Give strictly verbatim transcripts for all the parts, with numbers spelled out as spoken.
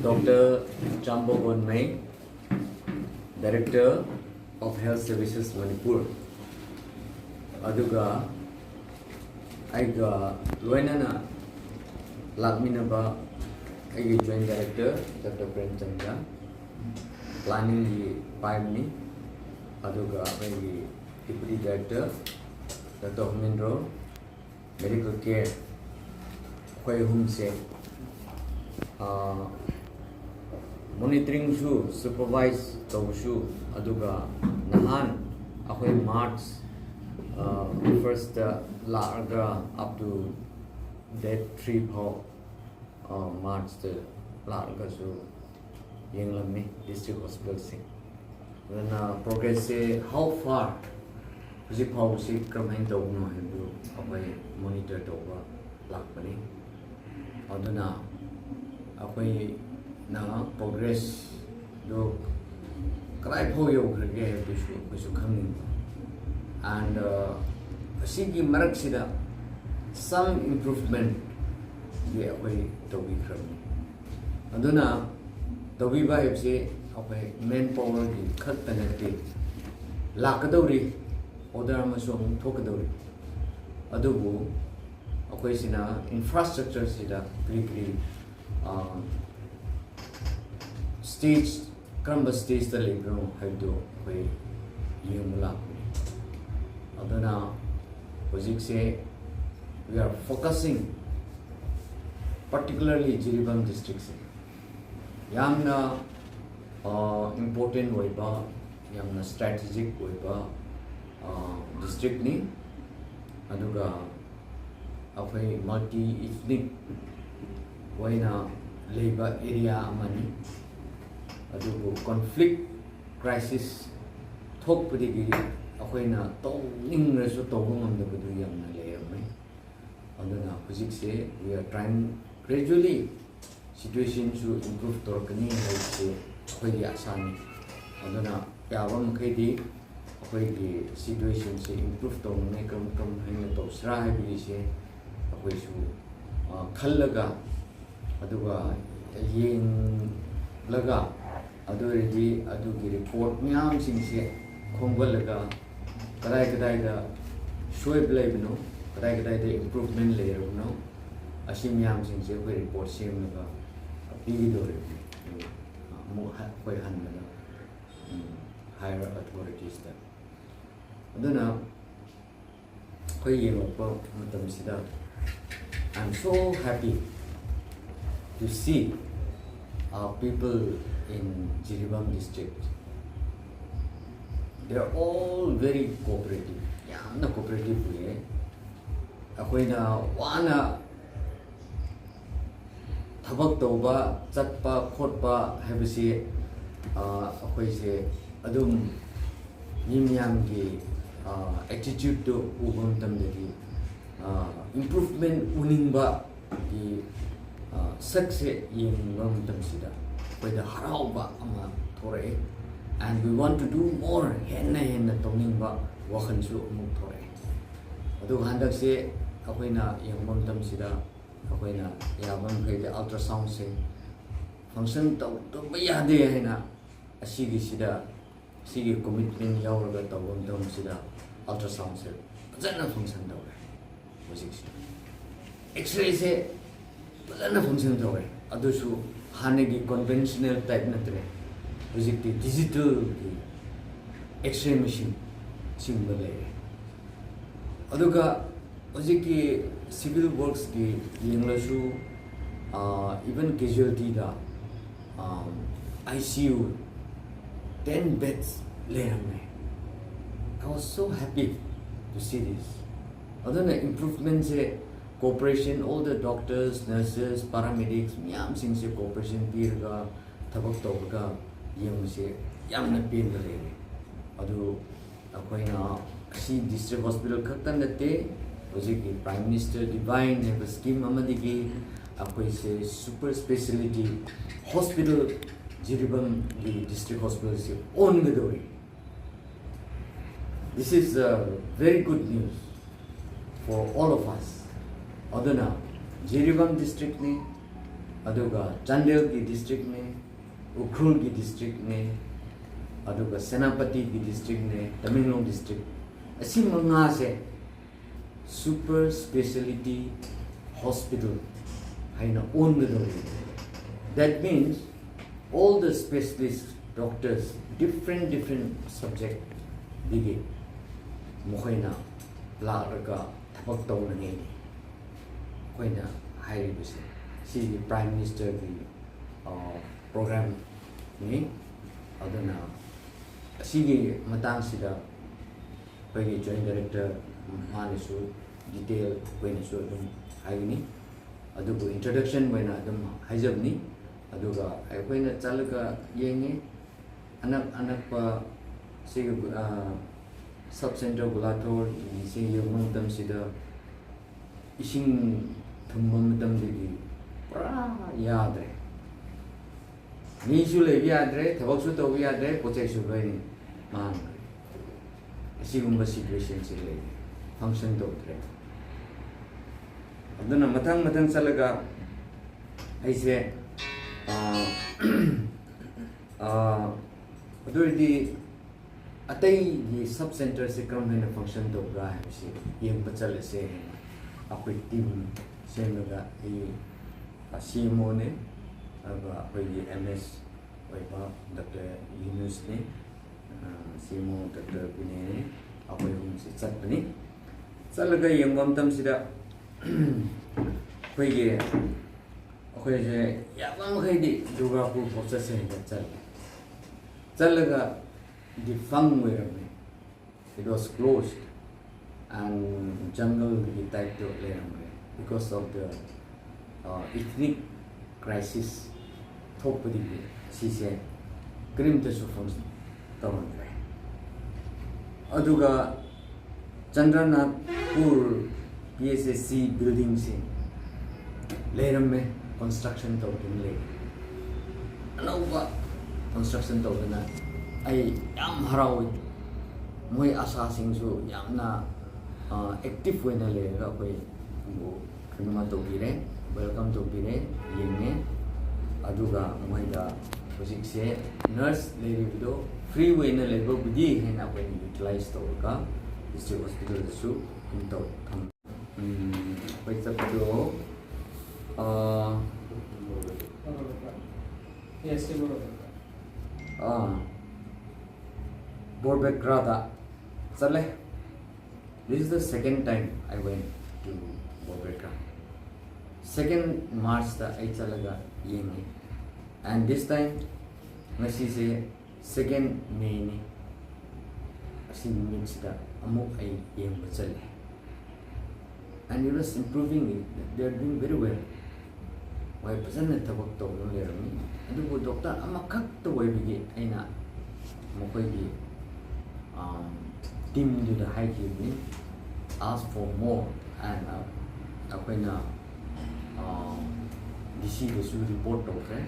Doctor Chambo Gonmei, Director of Health Services Manipur, ꯑꯗꯨꯒ ꯑꯩꯒ ꯂꯣꯏꯅꯅ ꯂꯥꯛꯃꯤꯟꯅꯕ ꯑꯩꯒꯤ Joint Director Doctor ꯄ꯭ꯔꯦꯝꯆꯟꯗ꯭ꯔ, Planningꯒꯤ ꯄꯥꯏꯕꯅꯤ, ꯑꯗꯨꯒ ꯑꯩꯒꯤ Deputy Director Doctor ꯍꯣꯃꯦꯟꯗ꯭ꯔꯣ, Medical Care, ꯑꯩꯈꯣꯏ ꯑꯍꯨꯝꯁꯦ ꯃꯣꯅꯤꯇꯔꯤꯡꯁꯨ, ꯁꯨꯄꯔꯚꯥꯏꯖ ꯇꯧꯕꯁꯨ, ꯑꯗꯨꯒ ꯅꯍꯥꯟ ꯑꯩꯈꯣꯏ ꯃꯥꯔꯆ ꯐꯥꯔꯁꯇ ꯂꯥꯛꯑꯒ up to date three ꯐꯥꯎ, ꯃꯥꯔꯆꯇ ꯂꯥꯛꯑꯒꯁꯨ ꯌꯦꯡꯂꯝꯃꯤ ꯗꯤꯁꯇ꯭ꯔꯤꯛ ꯍꯣꯁꯄꯤꯇꯥꯜꯁꯤꯡ꯫ ꯑꯗꯨꯅ ꯄ꯭ꯔꯣꯒ꯭ꯔꯦꯁꯁꯦ how far, ꯍꯧꯖꯤꯛ ꯐꯥꯎꯕꯁꯤ ꯀꯔꯝꯍꯥꯏꯅ ꯇꯧꯕꯅꯣ ꯍꯥꯏꯕꯗꯨ ꯑꯩꯈꯣꯏ ꯃꯣꯅꯤꯇꯔ ꯇꯧꯕ ꯂꯥꯛꯄꯅꯤ꯫ ꯑꯗꯨꯅ ꯑꯩꯈꯣꯏꯅ ꯄ꯭ꯔꯣꯒ꯭ꯔꯦꯁꯇꯨ ꯀꯗꯥꯏ ꯐꯥꯎ ꯌꯧꯈ꯭ꯔꯒꯦ ꯍꯥꯏꯕꯗꯨꯁꯨ ꯑꯩꯈꯣꯏꯁꯨ ꯈꯪꯅꯤꯡꯕ꯫ ꯑꯦꯟ ꯑꯁꯤꯒꯤ ꯃꯔꯛꯁꯤꯗ some improvement ꯑꯩꯈꯣꯏ ꯇꯧꯕꯤꯈ꯭ꯔꯕꯅꯤ꯫ ꯑꯗꯨꯅ ꯇꯧꯕꯤꯕ ꯍꯥꯏꯕꯁꯤ ꯑꯩꯈꯣꯏ ꯃꯦꯟ ꯄꯥꯋꯔꯒꯤ ꯈꯛꯇ ꯅꯠꯇꯦ, ꯂꯥꯛꯀꯗꯧꯔꯤ ꯑꯣꯔꯗꯔ ꯑꯃꯁꯨ ꯑꯃꯨꯛ ꯊꯣꯛꯀꯗꯧꯔꯤ꯫ ꯑꯗꯨꯕꯨ ꯑꯩꯈꯣꯏꯁꯤꯅ ꯏꯟꯐ꯭ꯔꯥꯁ꯭ꯇ꯭ꯔꯛꯆꯔꯁꯤꯗ ꯀꯔꯤ ꯀꯔꯤ ꯁ꯭ꯇꯦꯖ, ꯀꯔꯝꯕ ꯁ꯭ꯇꯦꯖꯇ ꯂꯩꯕꯅꯣ ꯍꯥꯏꯕꯗꯨ ꯑꯩꯈꯣꯏ ꯌꯦꯡꯕ ꯂꯥꯛꯄꯅꯤ꯫ ꯑꯗꯨꯅ ꯍꯧꯖꯤꯛꯁꯦ we are focusing particularly Jiribam ꯗꯤꯁꯇ꯭ꯔꯤꯛꯁꯦ ꯌꯥꯝꯅ ꯏꯝꯄꯣꯔꯇꯦꯟ ꯑꯣꯏꯕ, ꯌꯥꯝꯅ ꯁ꯭ꯇ꯭ꯔꯦꯇꯦꯖꯤꯛ ꯑꯣꯏꯕ ꯗꯤꯁꯇ꯭ꯔꯤꯛꯅꯤ꯫ ꯑꯗꯨꯒ ꯑꯩꯈꯣꯏ ꯃꯜꯇꯤ ꯏꯊꯅꯤꯛ ꯑꯣꯏꯅ ꯂꯩꯕ ꯑꯦꯔꯤꯌꯥ ꯑꯃꯅꯤ꯫ ꯑꯗꯨꯕꯨ ꯀꯣꯟꯐ꯭ꯂꯤꯛ, ꯀ꯭ꯔꯥꯏꯁꯤꯁ ꯊꯣꯛꯄꯗꯒꯤ ꯑꯩꯈꯣꯏꯅ ꯇꯧꯅꯤꯡꯂꯁꯨ ꯇꯧꯕ ꯉꯝꯗꯕꯗꯨ ꯌꯥꯝꯅ ꯂꯩꯔꯝꯃꯦ꯫ ꯑꯗꯨꯅ ꯍꯧꯖꯤꯛꯁꯦ we are trying gradually ꯁꯤꯆꯨꯋꯦꯁꯟꯁꯨ ꯏꯝꯄ꯭ꯔꯨꯚ ꯇꯧꯔꯛꯀꯅꯤ ꯍꯥꯏꯕꯁꯦ ꯑꯩꯈꯣꯏꯒꯤ ꯑꯥꯁꯥꯅꯤ꯫ ꯑꯗꯨꯅ ꯌꯥꯕ ꯃꯈꯩꯗꯤ ꯑꯩꯈꯣꯏꯒꯤ ꯁꯤꯆꯨꯋꯦꯁꯟꯁꯦ ꯏꯝꯄ꯭ꯔꯨꯚ ꯇꯧꯅꯉꯥꯏ ꯀꯔꯝ ꯀꯔꯝ ꯍꯥꯏꯅ ꯇꯧꯁꯤꯔꯥ ꯍꯥꯏꯕꯒꯤꯁꯦ ꯑꯩꯈꯣꯏꯁꯨ ꯈꯜꯂꯒ, ꯑꯗꯨꯒ ꯌꯦꯡꯂꯒ, ꯑꯗꯨ ꯑꯣꯏꯔꯗꯤ ꯑꯗꯨꯒꯤ ꯔꯤꯄꯣꯔꯠ ꯃꯌꯥꯝꯁꯤꯡꯁꯦ ꯈꯣꯝꯒꯠꯂꯒ, ꯀꯗꯥꯏ ꯀꯗꯥꯏꯗ ꯁꯣꯏꯕ ꯂꯩꯕꯅꯣ, ꯀꯗꯥꯏ ꯀꯗꯥꯏꯗ ꯏꯝꯄ꯭ꯔꯨꯚꯃꯦꯟ ꯂꯩꯔꯕꯅꯣ, ꯑꯁꯤ ꯃꯌꯥꯝꯁꯤꯡꯁꯦ ꯑꯩꯈꯣꯏ ꯔꯤꯄꯣꯔꯠ ꯁꯦꯝꯂꯒ ꯄꯤꯒꯗꯧꯔꯤꯕꯅꯤ꯫ ꯑꯃꯨꯛ ꯍ-, ꯑꯩꯈꯣꯏ ꯍꯟꯕꯗ ꯍꯥꯏꯌꯔ ꯑꯊꯣꯔꯤꯇꯤꯁꯇ꯫ ꯑꯗꯨꯅ ꯑꯩꯈꯣꯏ ꯌꯦꯡꯂꯛꯄ ꯃꯇꯝꯁꯤꯗ, I am so happy to see our people in Jiribam district. They are all very cooperative. ꯌꯥꯝꯅ cooperative ꯑꯣꯏꯌꯦ꯫ ꯑꯩꯈꯣꯏꯅ ꯋꯥꯅ ꯊꯕꯛ ꯇꯧꯕ, ꯆꯠꯄ ꯈꯣꯠꯄ ꯍꯥꯏꯕꯁꯤ, ꯑ, ꯑꯩꯈꯣꯏꯁꯦ ꯑꯗꯨꯝ ꯃꯤ ꯃꯌꯥꯝꯒꯤ, ꯑ, attitudeꯇꯨ ꯎꯕ ꯃꯇꯝꯗꯗꯤ, ꯑ, improvement ꯎꯅꯤꯡꯕꯒꯤ, ꯑ, ꯁꯛꯁꯦ ꯌꯦꯡꯕ ꯃꯇꯝꯁꯤꯗ ꯑꯩꯈꯣꯏꯗ ꯍꯔꯥꯎꯕ ꯑꯃ ꯊꯣꯔꯛꯑꯦ꯫ And we want to do more, ꯍꯦꯟꯅ ꯍꯦꯟꯅ ꯇꯧꯅꯤꯡꯕ ꯋꯥꯈꯜꯁꯨ ꯑꯃꯨꯛ ꯊꯣꯔꯛꯑꯦ꯫ ꯑꯗꯨꯒ ꯍꯟꯗꯛꯁꯦ ꯑꯩꯈꯣꯏꯅ ꯌꯦꯡꯕ ꯃꯇꯝꯁꯤꯗ ꯑꯩꯈꯣꯏꯅ ꯌꯥꯕ ꯃꯈꯩꯗꯤ ultrasoundꯁꯦ function ꯇꯧꯗꯕ ꯌꯥꯗꯦ ꯍꯥꯏꯅ ꯑꯁꯤꯒꯤꯁꯤꯗ, ꯁꯤꯒꯤ commitment ꯌꯥꯎꯔꯒ ꯇꯧꯕ ꯃꯇꯝꯁꯤꯗ ultrasoundꯁꯦ ꯐꯖꯅ function ꯇꯧꯔꯦ ꯍꯧꯖꯤꯛꯁꯦ꯫ X-rayꯁꯦ ꯐꯖꯅ function ꯇꯧꯔꯦ, ꯑꯗꯨꯁꯨ ꯍꯥꯟꯅꯒꯤ conventional type ꯅꯠꯇ꯭ꯔꯦ꯫ ꯍꯧꯖꯤꯛꯇꯤ digitalꯒꯤ X-ray machine ꯁꯤꯒꯨꯝꯕ ꯂꯩꯔꯦ꯫ ꯑꯗꯨꯒ ꯍꯧꯖꯤꯛꯀꯤ civil worksꯀꯤ ꯌꯦꯡꯂꯁꯨ, ꯑ, even casualtyꯗ, ꯑ, ICU ten beds ꯂꯩꯔꯝꯃꯦ꯫ I was so happy to see this. ꯑꯗꯨꯅ improvementꯁꯦ cooperation, all the doctors, nurses, paramedics ꯃꯌꯥꯝꯁꯤꯡꯁꯦ cooperation ꯄꯤꯔꯒ ꯊꯕꯛ ꯇꯧꯔꯒ ꯌꯦꯡꯕꯁꯦ ꯌꯥꯝꯅ ꯄꯦꯟꯕ ꯂꯩꯔꯦ꯫ ꯑꯗꯨ ꯑꯩꯈꯣꯏꯅ ꯑꯁꯤ district hospital ꯈꯛꯇ ꯅꯠꯇꯦ, ꯍꯧꯖꯤꯛꯀꯤ Prime Minister Divine ꯍꯥꯏꯕ scheme ꯑꯃꯗꯒꯤ ꯑꯩꯈꯣꯏꯁꯦ super speciality hospital ꯖꯤꯔꯤꯕꯥꯝꯒꯤ district hospitalꯁꯦ ꯑꯣꯟꯒꯗꯧꯔꯤ꯫ This is a very good news for all of us. ꯑꯗꯨꯅ ꯖꯤꯔꯤꯕꯥꯝ districtꯅꯤ, ꯑꯗꯨꯒ ꯆꯥꯟꯗꯦꯜꯒꯤ ꯗꯤꯁꯇ꯭ꯔꯤꯛꯅꯦ, ꯎꯈ꯭ꯔꯨꯜꯒꯤ ꯗꯤꯁꯇ꯭ꯔꯤꯛꯅꯦ, ꯑꯗꯨꯒ ꯁꯦꯅꯥꯄꯇꯤꯒꯤ ꯗꯤꯁꯇ꯭ꯔꯤꯛꯅꯦ, ꯇꯃꯦꯡꯂꯣꯡ ꯗꯤꯁꯇ꯭ꯔꯤꯛ, ꯑꯁꯤ ꯃꯉꯥꯁꯦ super speciality hospital ꯍꯥꯏꯅ ꯑꯣꯟꯒꯗꯧꯔꯤꯕꯅꯤ꯫ That means all the specialist doctors, different different subject ꯗꯒꯤ ꯃꯈꯣꯏꯅ ꯂꯥꯛꯂꯒ ꯊꯕꯛ ꯇꯧꯅꯉꯩꯅꯤ ꯑꯩꯈꯣꯏꯅ ꯍꯥꯏꯔꯤꯕꯁꯦ꯫ ꯁꯤꯗꯤ Prime Ministerꯒꯤ ꯄ꯭ꯔꯣꯒ꯭ꯔꯥꯝꯅꯤ꯫ ꯑꯗꯨꯅ ꯑꯁꯤꯒꯤ ꯃꯇꯥꯡꯁꯤꯗ ꯑꯩꯈꯣꯏꯒꯤ Joint Director ꯃꯥꯅꯁꯨ detail ꯑꯣꯏꯅꯁꯨ ꯑꯗꯨꯝ ꯍꯥꯏꯒꯅꯤ꯫ ꯑꯗꯨꯕꯨ introduction ꯑꯣꯏꯅ ꯑꯗꯨꯝ ꯍꯥꯏꯖꯕꯅꯤ꯫ ꯑꯗꯨꯒ ꯑꯩꯈꯣꯏꯅ ꯆꯠꯂꯒ ꯌꯦꯡꯉꯦ, ꯑꯅꯛ ꯑꯅꯛꯄ ꯁꯤꯒꯤ sub center ꯒꯨꯂꯥꯊꯣꯔꯁꯤ ꯌꯦꯡꯕ ꯃꯇꯝꯁꯤꯗ ꯏꯁꯤꯡ ꯊꯨꯝꯕ ꯃꯇꯝꯗꯒꯤ ꯄꯨꯔꯥ ꯌꯥꯗ꯭ꯔꯦ꯫ ꯃꯤꯁꯨ ꯂꯩꯕ ꯌꯥꯗ꯭ꯔꯦ, ꯊꯕꯛꯁꯨ ꯇꯧꯕ ꯌꯥꯗ꯭ꯔꯦ, ꯄꯣꯠ ꯆꯩꯁꯨ ꯂꯣꯏꯅ ꯃꯥꯡꯈ꯭ꯔꯦ꯫ ꯑꯁꯤꯒꯨꯝꯕ situationꯁꯤ ꯂꯩꯔꯦ, function ꯇꯧꯗ꯭ꯔꯦ꯫ ꯑꯗꯨꯅ ꯃꯊꯪ ꯃꯊꯪ ꯆꯠꯂꯒ ꯑꯩꯁꯦ, ꯑꯥ, ꯑꯥ, ꯑꯗꯨ ꯑꯣꯏꯔꯗꯤ ꯑꯇꯩꯒꯤ sub centreꯁꯦ ꯀꯔꯝ ꯍꯥꯏꯅ function ꯇꯧꯕ꯭ꯔꯥ ꯍꯥꯏꯕꯁꯤ ꯌꯦꯡꯕ ꯆꯠꯂꯁꯦ ꯍꯥꯏꯅ ꯑꯩꯈꯣꯏ team ꯁꯦꯝꯂꯒ ꯑꯩ CMOꯅꯦ, ꯑꯗꯨꯒ ꯑꯩꯈꯣꯏꯒꯤ MS ꯑꯣꯏꯕ Doctor ꯌꯨꯅꯨꯁꯅꯦ, CMO Doctor ꯕꯤꯅꯦꯅꯦ, ꯑꯩꯈꯣꯏ ꯑꯍꯨꯝꯁꯦ ꯆꯠꯄꯅꯤ꯫ ꯆꯠꯂꯒ ꯌꯦꯡꯕ ꯃꯇꯝꯁꯤꯗ ꯑꯩꯈꯣꯏꯒꯤ, ꯑꯩꯈꯣꯏꯁꯦ ꯌꯥꯕ ꯃꯈꯩꯗꯤ ꯗꯨꯔꯒꯥꯄꯨꯔ ꯐꯥꯎ ꯆꯠꯁꯦ ꯍꯥꯏꯅ ꯆꯠꯂꯦ꯫ ꯆꯠꯂꯒ defunct ꯑꯣꯏꯔꯝꯃꯦ꯫ It was closed and jungleꯒꯤ typeꯇ ꯂꯩꯔꯝꯃꯦ because of the ethnic crisis ꯊꯣꯛꯄꯗꯒꯤ ꯁꯤꯁꯦ ꯀꯔꯤꯝꯇꯁꯨ function ꯇꯧꯔꯝꯗ꯭ꯔꯦ꯫ ꯑꯗꯨꯒ ꯆꯟꯗ꯭ꯔꯅꯥꯊꯄꯨꯔ PHSC buildingꯁꯦ ꯂꯩꯔꯝꯃꯦ, construction ꯇꯧꯗꯨꯅ ꯂꯩ꯫ ꯑꯅꯧꯕ construction ꯇꯧꯗꯅ ꯑꯩ ꯌꯥꯝ ꯍꯔꯥꯎꯏ꯫ ꯃꯣꯏ ꯑꯁꯥꯁꯤꯡꯁꯨ ꯌꯥꯝꯅ active ꯑꯣꯏꯅ ꯂꯩꯔꯒ ꯑꯩꯈꯣꯏꯕꯨ ꯀꯩꯅꯣꯃ ꯇꯧꯕꯤꯔꯦ꯫ Welcome ꯇꯧꯕꯤꯔꯦ, ꯌꯦꯡꯉꯦ꯫ ꯑꯗꯨꯒ ꯃꯣꯏꯗ ꯍꯧꯖꯤꯛꯁꯦ ꯅꯔꯁ ꯂꯩꯔꯤꯕꯗꯣ ꯐ꯭ꯔꯤ ꯑꯣꯏꯅ ꯂꯩꯕꯕꯨꯗꯤ ꯍꯦꯟꯅ ꯑꯩꯈꯣꯏꯅ ꯌꯨꯇꯤꯂꯥꯏꯁ ꯇꯧꯔꯒ ꯗꯤꯁꯇ꯭ꯔꯤꯛ ꯍꯣꯁꯄꯤꯇꯥꯜꯗꯁꯨ ꯑꯗꯨꯝ ꯇꯧ ꯊꯝ ꯑꯩꯈꯣꯏ ꯆꯠꯄꯗꯣ, ꯑꯥ, Yes, ꯑꯥ, ꯕꯣꯔꯕꯦꯀ꯭ꯔꯥꯗ ꯆꯠꯂꯦ꯫ This is the second time I went to ꯕꯣꯔꯕꯦꯀ꯭ꯔꯥ꯫ Second Marchꯇ ꯑꯩ ꯆꯠꯂꯒ ꯌꯦꯡꯉꯦ꯫ And this time, ꯉꯁꯤꯁꯦ second Mayꯅꯤ꯫ ꯑꯁꯤ ꯅꯨꯃꯤꯠꯁꯤꯗ ꯑꯃꯨꯛ ꯑꯩ ꯌꯦꯡꯕ ꯆꯠꯂꯦ꯫ And it was improving, they are doing very well. ꯃꯣꯏ ꯐꯖꯅ ꯊꯕꯛ ꯇꯧꯗꯨꯅ ꯂꯩꯔꯝꯃꯤ꯫ ꯑꯗꯨꯕꯨ ꯗꯣꯛꯇꯔ ꯑꯃꯈꯛꯇ ꯑꯣꯏꯕꯒꯤ ꯑꯩꯅ ꯃꯈꯣꯏꯒꯤ ꯇꯤꯝꯗꯨꯗ ꯍꯥꯏꯈꯤꯕꯅꯤ, "Ask for more." And ꯑꯩꯈꯣꯏꯅ ꯗꯤ ꯁꯤꯗꯁꯨ ꯔꯤꯄꯣꯔꯠ ꯇꯧꯈ꯭ꯔꯦ꯫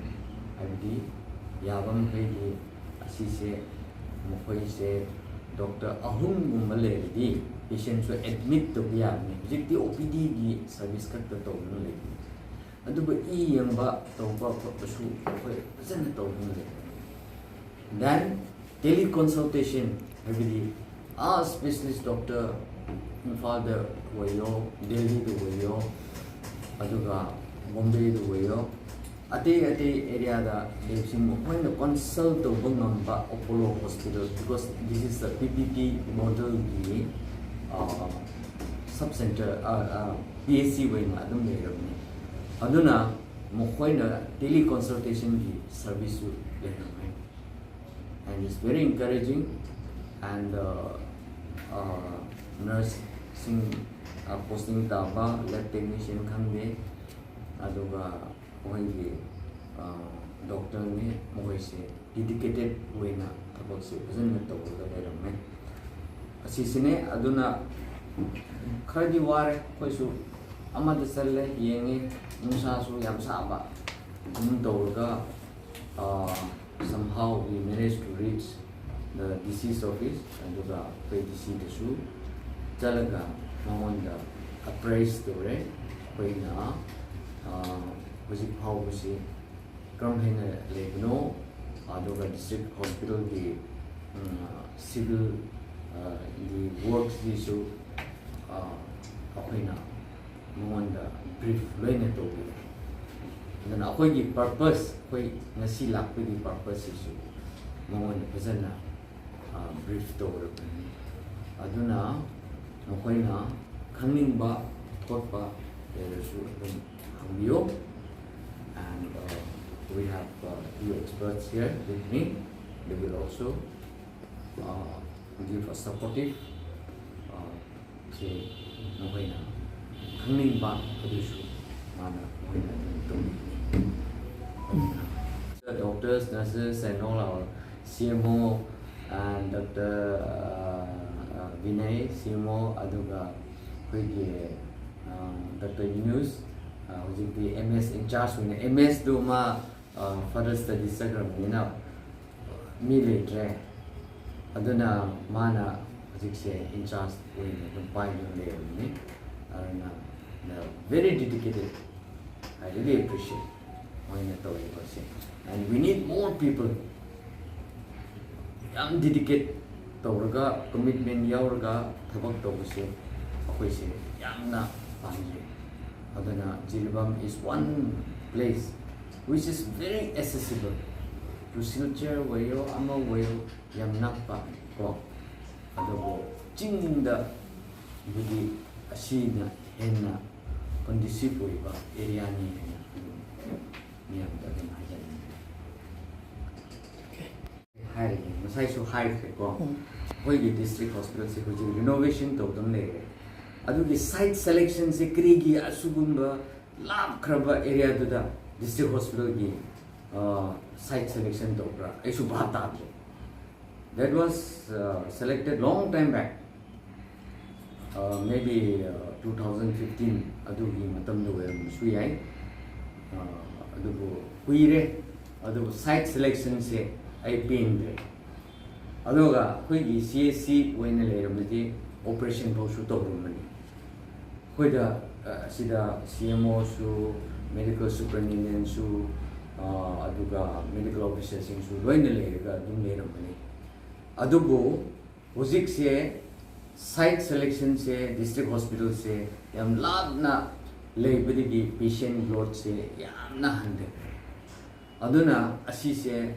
ꯍꯥꯏꯕꯗꯤ ꯌꯥꯕ ꯃꯈꯩꯗꯤ ꯑꯁꯤꯁꯦ, ꯃꯈꯣꯏꯁꯦ ꯗꯣꯛꯇꯔ ꯑꯍꯨꯝꯒꯨꯝꯕ ꯂꯩꯔꯗꯤ ꯄꯦꯁꯦꯟꯁꯨ ꯑꯦꯗꯃꯤꯠ ꯇꯧꯕ ꯌꯥꯕꯅꯤ꯫ ꯍꯧꯖꯤꯛꯇꯤ ꯑꯣ ꯄꯤ ꯗꯤꯒꯤ ꯁꯥꯔꯚꯤꯁ ꯈꯛꯇ ꯇꯧꯗꯨꯅ ꯂꯩꯕꯅꯤ꯫ ꯑꯗꯨꯕꯨ ꯏ ꯌꯦꯡꯕ ꯇꯧꯕ ꯈꯣꯠꯄꯁꯨ ꯑꯩꯈꯣꯏ ꯐꯖꯅ ꯇꯧꯗꯨꯅ ꯂꯩꯕꯅꯤ꯫ Then, ꯇꯦꯂꯤ ꯀꯟꯁꯜꯇꯦꯁꯟ, ꯍꯥꯏꯕꯗꯤ ꯑꯥ ꯁ꯭ꯄꯦꯁꯤꯌꯦꯂꯤꯁ ꯗꯣꯛꯇꯔ ꯏꯝꯐꯥꯜꯗ ꯑꯣꯏꯌꯣ, ꯗꯦꯜꯂꯤꯗ ꯑꯣꯏꯌꯣ, ꯑꯗꯨꯒ ꯕꯣꯝꯕꯦꯗ ꯑꯣꯏꯌꯣ, ꯑꯇꯩ ꯑꯇꯩ ꯑꯦꯔꯤꯌꯥꯗ ꯂꯩꯕꯁꯤꯡ ꯃꯈꯣꯏꯅ ꯀꯟꯁꯜ ꯇꯧꯕ ꯉꯝꯕ Apollo hospital, because this is the P P P ꯃꯣꯗꯦꯜꯒꯤ sub centre, P H C ꯑꯣꯏꯅ ꯑꯗꯨꯝ ꯂꯩꯔꯕꯅꯤ꯫ ꯑꯗꯨꯅ ꯃꯈꯣꯏꯅ ꯇꯦꯂꯤ ꯀꯟꯁꯜꯇꯦꯁꯟꯒꯤ ꯁꯔꯚꯤꯁꯁꯨ ꯂꯩꯔꯝꯃꯦ꯫ And it's very encouraging. And ꯅꯔꯁꯁꯤꯡ ꯄꯣꯁꯇꯤꯡ ꯇꯥꯕ, ꯂꯦꯕ ꯇꯦꯛꯅꯤꯁꯤꯌꯟ ꯈꯪꯗꯦ, ꯑꯗꯨꯒ ꯑꯩꯈꯣꯏꯒꯤ ꯗꯣꯛꯇꯔꯅꯤ, ꯃꯈꯣꯏꯁꯦ ꯗꯦꯗꯤꯀꯦꯇꯦꯠ ꯑꯣꯏꯅ ꯊꯕꯛꯁꯦ ꯐꯖꯅ ꯇꯧꯔꯒ ꯂꯩꯔꯝꯃꯦ꯫ ꯑꯁꯤꯁꯤꯅꯦ꯫ ꯑꯗꯨꯅ ꯈꯔꯗꯤ ꯋꯥꯔꯦ ꯑꯩꯈꯣꯏꯁꯨ꯫ ꯑꯃꯗ ꯆꯠꯂꯦ, ꯌꯦꯡꯉꯦ, ꯅꯨꯡꯁꯥꯁꯨ ꯌꯥꯝ ꯁꯥꯕ ꯑꯗꯨꯝ ꯇꯧꯔꯒ, somehow we managed to reach the D C's office, ꯑꯗꯨꯒ ꯑꯩꯈꯣꯏ ꯗꯤ ꯁꯤꯗꯁꯨ ꯆꯠꯂꯒ ꯃꯉꯣꯟꯗ ꯑꯦꯄ꯭ꯔꯥꯏꯁ ꯇꯧꯔꯦ꯫ ꯑꯩꯈꯣꯏꯅ ꯍꯧꯖꯤꯛ ꯐꯥꯎꯕꯁꯤ ꯀꯔꯝ ꯍꯥꯏꯅ ꯂꯩꯕꯅꯣ, ꯑꯗꯨꯒ ꯗꯤꯁꯇ꯭ꯔꯤꯛ ꯍꯣꯁꯄꯤꯇꯥꯜꯒꯤ ꯁꯤꯚꯤꯜ ꯒꯤ ꯋꯥꯔꯛꯁꯤꯁꯨ ꯑꯩꯈꯣꯏꯅ ꯃꯉꯣꯟꯗ ꯕ꯭ꯔꯤꯐ ꯂꯣꯏꯅ ꯇꯧꯕꯤꯔꯦ꯫ ꯑꯗꯨꯅ ꯑꯩꯈꯣꯏꯒꯤ ꯄꯔꯄꯁ, ꯑꯩꯈꯣꯏ ꯉꯁꯤ ꯂꯥꯛꯄꯒꯤ ꯄꯔꯄꯁꯁꯤꯁꯨ ꯃꯉꯣꯟꯗ ꯐꯖꯅ ꯕ꯭ꯔꯤꯐ ꯇꯧꯔꯕꯅꯤ꯫ ꯑꯗꯨꯅ ꯅꯈꯣꯏꯅ ꯈꯪꯅꯤꯡꯕ ꯈꯣꯠꯄ ꯂꯩꯔꯁꯨ ꯑꯗꯨꯝ ꯍꯪꯕꯤꯌꯨ꯫ And uh, we have uh, two experts here with me. They will also uh, give a supportive uh, ꯁꯦ ꯅꯈꯣꯏꯅ ꯈꯪꯅꯤꯡꯕ ꯑꯗꯨꯁꯨ ꯃꯥꯅ ꯃꯈꯣꯏꯅ ꯑꯗꯨꯝ ꯇꯧꯕꯤꯒꯅꯤ꯫ Doctors, nurses, and all our C M O and Doctor uh, uh, Vinay, C M O, ꯑꯗꯨꯒ ꯑꯩꯈꯣꯏꯒꯤ doctor ꯌꯨꯅꯨꯁ, ꯍꯧꯖꯤꯛꯇꯤ M S in charge ꯑꯣꯏꯅ, M S ꯗꯨ ꯃꯥ ꯐꯔꯗꯔ ꯁ꯭ꯇꯗꯤꯁ ꯆꯠꯈ꯭ꯔꯕꯅꯤꯅ ꯃꯤ ꯂꯩꯇ꯭ꯔꯦ꯫ ꯑꯗꯨꯅ ꯃꯥꯅ ꯍꯧꯖꯤꯛꯁꯦ in charge ꯑꯣꯏꯅ ꯑꯗꯨꯝ ꯄꯥꯏꯗꯨꯅ ꯂꯩꯔꯕꯅꯤ꯫ ꯑꯗꯨꯅ very dedicated. I really appreciate ꯃꯣꯏꯅ ꯇꯧꯔꯤꯕꯁꯦ꯫ And we need more people. ꯌꯥꯝ ꯗꯤꯗꯤꯀꯦꯠ ꯇꯧꯔꯒ, ꯀꯃꯤꯠꯃꯦꯟ ꯌꯥꯎꯔꯒ ꯊꯕꯛ ꯇꯧꯕꯁꯦ ꯑꯩꯈꯣꯏꯁꯦ ꯌꯥꯝꯅ ꯄꯥꯝꯖꯩ꯫ ꯑꯗꯨꯅ Jiribam is one place which is very accessible to Silchar ꯑꯣꯏꯔꯣ, ꯑꯃ ꯑꯣꯏꯔꯣ, ꯌꯥꯝ ꯅꯛꯄ ꯀꯣ꯫ ꯑꯗꯨꯕꯨ ꯆꯤꯡꯗꯒꯤꯗꯤ ꯑꯁꯤꯅ ꯍꯦꯟꯅ ꯀꯟꯗꯨꯁꯤꯞ ꯑꯣꯏꯕ ꯑꯦꯔꯤꯌꯥꯅꯤ ꯍꯥꯏꯅ ꯑꯗꯨꯝ ꯃꯤꯌꯥꯝꯗ ꯑꯗꯨꯝ ꯍꯥꯏꯖꯅꯤꯡꯉꯤ꯫ ꯍꯥꯏꯔꯒꯦ, ꯉꯁꯥꯏꯁꯨ ꯍꯥꯏꯈ꯭ꯔꯦꯀꯣ, ꯑꯩꯈꯣꯏꯒꯤ ꯗꯤꯁꯇ꯭ꯔꯤꯛ ꯍꯣꯁꯄꯤꯇꯥꯜꯁꯦ ꯍꯧꯖꯤꯛ ꯔꯤꯅꯣꯚꯦꯁꯟ ꯇꯧꯗꯨꯅ ꯂꯩꯔꯦ꯫ ꯑꯗꯨꯒꯤ ꯁꯥꯏꯠ ꯁꯦꯂꯦꯛꯁꯟꯁꯦ ꯀꯔꯤꯒꯤ ꯑꯁꯤꯒꯨꯝꯕ ꯂꯥꯞꯈ꯭ꯔꯕ ꯑꯦꯔꯤꯌꯥꯗꯨꯗ ꯗꯤꯁꯇ꯭ꯔꯤꯛ ꯍꯣꯁꯄꯤꯇꯥꯜꯒꯤ ꯁꯥꯏꯠ ꯁꯦꯂꯦꯛꯁꯟ ꯇꯧꯕ꯭ꯔꯥ? ꯑꯩꯁꯨ ꯚꯥꯞ ꯇꯥꯗ꯭ꯔꯦ꯫ That was uh, selected long time back. Uh, maybe uh, two thousand fifteen ꯑꯗꯨꯒꯤ ꯃꯇꯝꯗ ꯑꯣꯏꯔꯝꯕꯁꯨ ꯌꯥꯏ꯫ Uh, ꯑꯗꯨꯕꯨ ꯀꯨꯏꯔꯦ꯫ ꯑꯗꯨꯕꯨ ꯁꯥꯏꯠ ꯁꯦꯂꯦꯛꯁꯟꯁꯦ ꯑꯩ ꯄꯦꯟꯗ꯭ꯔꯦ꯫ ꯑꯗꯨꯒ ꯑꯩꯈꯣꯏꯒꯤ C H C ꯑꯣꯏꯅ ꯂꯩꯔꯝꯕꯗꯤ ꯑꯣꯄꯔꯦꯁꯟ ꯐꯥꯎꯁꯨ ꯇꯧꯔꯝꯕꯅꯤ꯫ ꯑꯩꯈꯣꯏꯗ ꯑ, ꯑꯁꯤꯗ C M O ꯁꯨ, medical superintendentꯁꯨ, ꯑꯗꯨꯒ medical officerꯁꯤꯡꯁꯨ ꯂꯣꯏꯅ ꯂꯩꯔꯒ ꯑꯗꯨꯝ ꯂꯩꯔꯝꯕꯅꯤ꯫ ꯑꯗꯨꯕꯨ ꯍꯧꯖꯤꯛꯁꯦ site selectionꯁꯦ, district hospitalꯁꯦ ꯌꯥꯝ ꯂꯥꯞꯅ ꯂꯩꯕꯗꯒꯤ patient loadꯁꯦ ꯌꯥꯝꯅ ꯍꯟꯊꯈ꯭ꯔꯦ꯫ ꯑꯗꯨꯅ ꯑꯁꯤꯁꯦ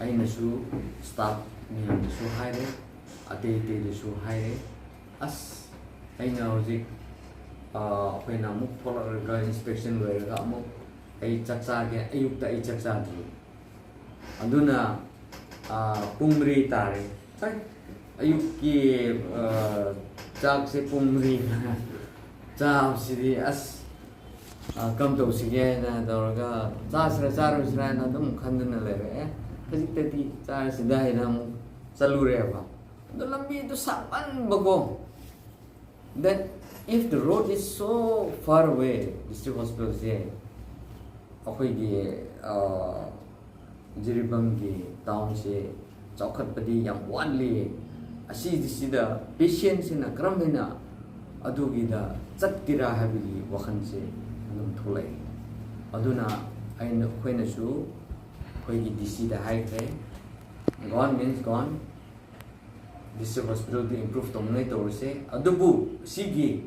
ꯑꯩꯅꯁꯨ staff ꯃꯌꯥꯝꯗꯁꯨ ꯍꯥꯏꯔꯦ, ꯑꯇꯩ ꯑꯇꯩꯗꯁꯨ ꯍꯥꯏꯔꯦ꯫ ꯑꯁ, ꯑꯩꯅ ꯍꯧꯖꯤꯛ, ꯑꯩꯈꯣꯏꯅ ꯑꯃꯨꯛ ꯊꯣꯛꯂꯛꯂꯒ, inspection ꯂꯣꯏꯔꯒ ꯑꯃꯨꯛ ꯑꯩ ꯆꯥꯛ ꯆꯥꯒꯦ, ꯑꯌꯨꯛꯇ ꯑꯩ ꯆꯥꯛ ꯆꯥꯗ꯭ꯔꯤ꯫ ꯑꯗꯨꯅ ꯄꯨꯡ ꯃꯔꯤ ꯇꯥꯔꯦ꯫ ꯑꯌꯨꯛꯀꯤ ꯆꯥꯛꯁꯦ ꯄꯨꯡ ꯃꯔꯤ ꯆꯥꯕꯁꯤꯗꯤ ꯑꯁ, ꯀꯝ ꯇꯧꯁꯤꯒꯦ ꯍꯥꯏꯅ ꯇꯧꯔꯒ, ꯆꯥꯁꯤꯔꯥ ꯆꯥꯔꯣꯏꯁꯤꯔꯥ ꯍꯥꯏꯅ ꯑꯗꯨꯝ ꯈꯟꯗꯨꯅ ꯂꯩꯔꯦ꯫ ꯑꯦ, ꯈꯖꯤꯛꯇꯗꯤ ꯆꯥꯔꯁꯤꯗ ꯍꯥꯏꯅ ꯑꯃꯨꯛ ꯆꯠꯂꯨꯔꯦꯕ꯫ ꯑꯗꯣ ꯂꯝꯕꯤꯗꯨ ꯁꯥꯡꯃꯟꯕꯀꯣ, that if the road is so far away, district hospitalꯁꯦ, ꯑꯩꯈꯣꯏꯒꯤ ꯖꯤꯔꯤꯕꯥꯝꯒꯤ townꯁꯦ ꯆꯥꯎꯈꯠꯄꯗꯤ ꯌꯥꯝ ꯋꯥꯠꯂꯤ꯫ ꯑꯁꯤꯁꯤꯗ patientꯁꯤꯅ ꯀꯔꯝ ꯍꯥꯏꯅ ꯑꯗꯨꯒꯤꯗ ꯆꯠꯀꯦꯔꯥ ꯍꯥꯏꯕꯒꯤ ꯋꯥꯈꯜꯁꯦ ꯑꯗꯨꯝ ꯊꯣꯛꯂꯛꯏ꯫ ꯑꯗꯨꯅ ꯑꯩꯅ, ꯑꯩꯈꯣꯏꯅꯁꯨ ꯑꯩꯈꯣꯏꯒꯤ DCꯗ ꯍꯥꯏꯈ꯭ꯔꯦ, gone means gone, district hospitalꯗꯤ improve ꯇꯧꯅꯤꯡꯉꯥꯏ ꯇꯧꯔꯁꯦ꯫ ꯑꯗꯨꯕꯨ ꯁꯤꯒꯤ